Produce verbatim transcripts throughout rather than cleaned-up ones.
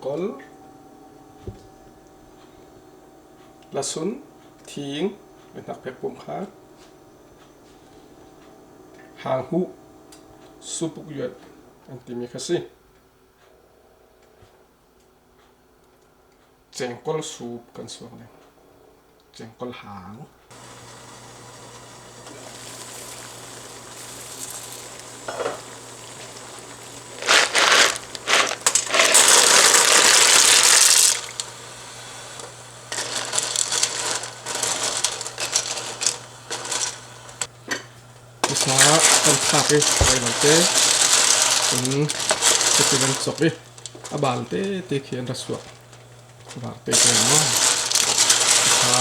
Kol, lasun, thing, le hnak phek pum khat, hanghuh, supuk yuat an timi kha si. Cengkol sup kan suak ding. Cengkol hang. Isa kan thlak i, bai lo te. Kun, te kan sok i. A bal te te khi an ra suak. A bal te te maw. Isa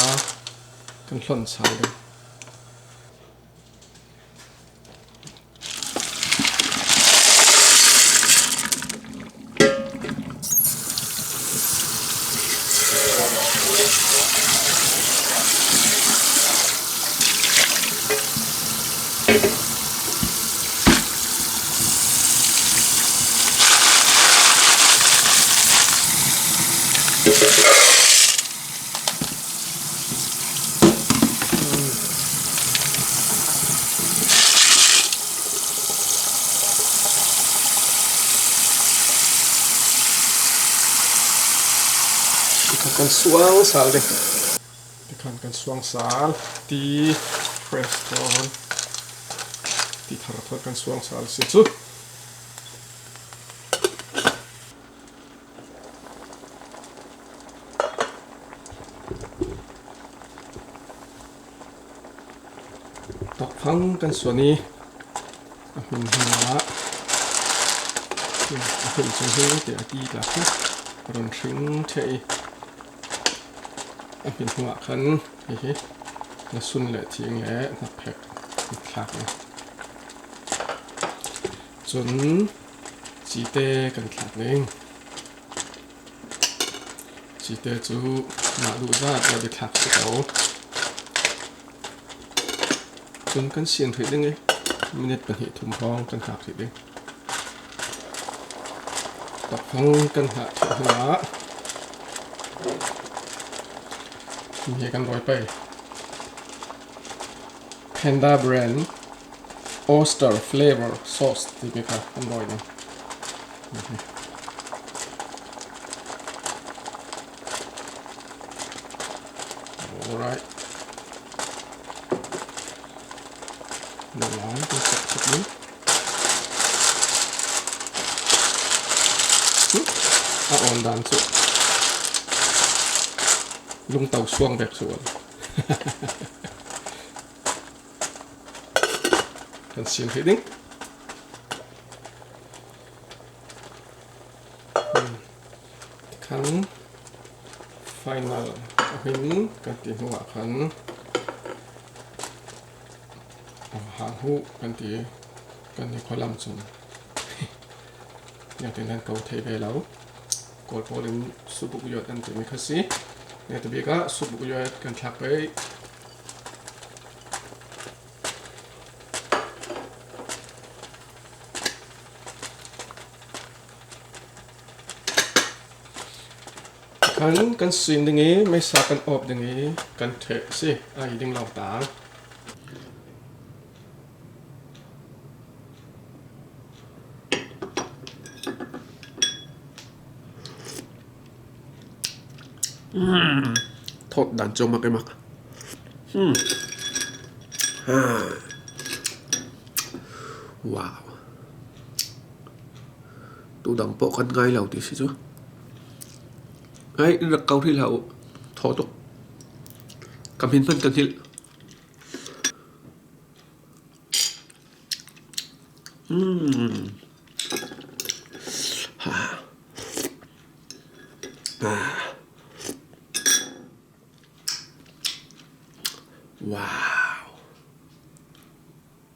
kan hlon sal ding. Kan suang sal ding. Tikhan kan suang sal, ti fresh ton, ti thar thar kan suang sal si cu. Tokfang kan suan i, a hmin hna ah, a hmin chung hi te a ti tlak hi, a run hring ṭheh i, a hmin hnuah khan hihi, lasun le thing le hnak phek thlak i, cun cite kan thlak ding. Cite cu mah duh zat a di thlak si ko. Cun kan sian hrih ding i minit pahnih thum hrawng kan hngak hrih ding. Tokfang kan hngak hrih hnuah mi kan rawi pei. Panda brand oyster flavor sauce timi kha an rawi ding. Alright. Nang lai kan sak sak ding. A awn dan cu lungto suang bek cu an. Kan siam hrih ding. Hmm. Tikhan final a hmin kan ti hnuah khan, ah, hanghuh kan ti, kan ni khualam cun. Niangtin nan ko thei ve lo. Kawl pawl in supuk yuat an timi kha si. Nia tabik ah supuk yuat kan thlak pei. Khan kan sin ding i, meisa kan awp ding i, kan ṭheh si, a i ding lo tang. Mm. Thawt dan cawk mak i mak. Mm. Ha. Wow. Tu dang pawh kan ngai lo ti si cu. Ai, in rak ko hrih hlah u. Thaw tuk. Ka hmin hmanh kan hngilh. Mm. Ha. Ah.